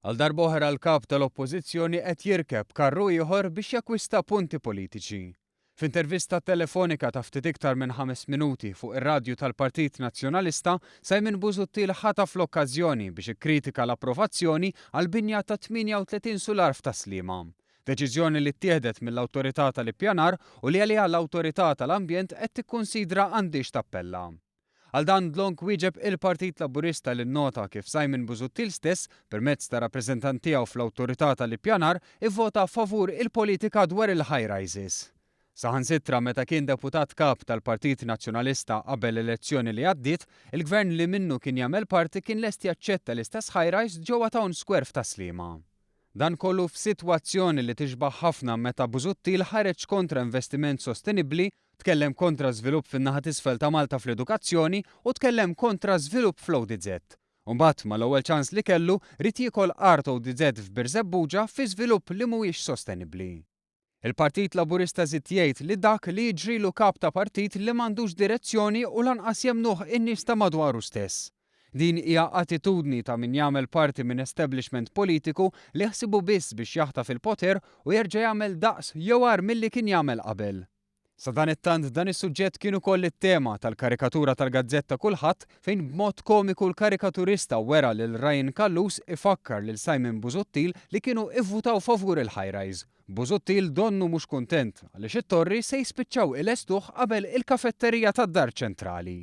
Għal darb'oħra l-Kap tal-Oppożizzjoni qed jirkeb karru ieħor biex jakkwista punti politiċi. F'intervista telefonika ta' ftit iktar minn ħames minuti fuq ir-radju tal-Partit Nazzjonalista, Simon Busuttil ħataf l-okkażjoni biex ikkritika l-approvazzjoni għall-binja ta' 38 sular f'Tas-Sliema. Deċiżjoni li ttieħdet mill-Awtorità tal-Ippjanar u li għaliha l-Awtorità tal-Ambjent qed tikkunsidra għandhiex tappella. Għal dan dlonk wieġeb il-Partit Laburista li nnota kif Simon Busuttil stess, permezz tar-rappreżentant tiegħu fl-Awtorità tal-Ippjanar, ivvota favur il-politika dwar il-high rises. Saħansitra meta kien Deputat Kap tal-Partit Nazzjonalista qabel l-elezzjoni li għaddiet, il-Gvern li minnu kien jagħmel parti kien lest jaċċetta l-istess high rise ġewwa Town Square f'Tas-Sliema. Dan kollu f'sitwazzjoni li tixbah ħafna meta Busuttil ħareġ kontra investiment sostenibbli, tkellem kontra żvilupp fin-naħa t'isfel ta' Malta fl-edukazzjoni u tkellem kontra żvilupp fl-ODZ. U mbagħad mal-ewwel ċans li kellu, ried jiekol art ODZ f'Birżebbuġa fi żvilupp li mhuwiex sostenibbli. Il-Partit Laburista żied jgħid li dak li jiġrilu kap ta' partit li m'għandux direzzjoni u lanqas jemmnuh in-nies ta' madwaru stess. Din hija attitudni ta' min jagħmel parti minn establishment politiku li ħsiebu biss biex jaħtaf il-poter u jerġa' jagħmel daqs jew agħar milli kien jagħmel qabel. Sadanittant dan is-suġġett kien ukoll it-tema tal-karikatura tal-gazzetta Kulħadd fejn b'mod komiku l-karikaturista wera lil Ryan Callus ifakkar lil Simon Busuttil li kienu ivvutaw favur il-high rise. Busuttil donnu mhux kuntent għaliex it-torri se jispiċċaw ilestuh qabel il-kafetterija tad-Dar Ċentrali.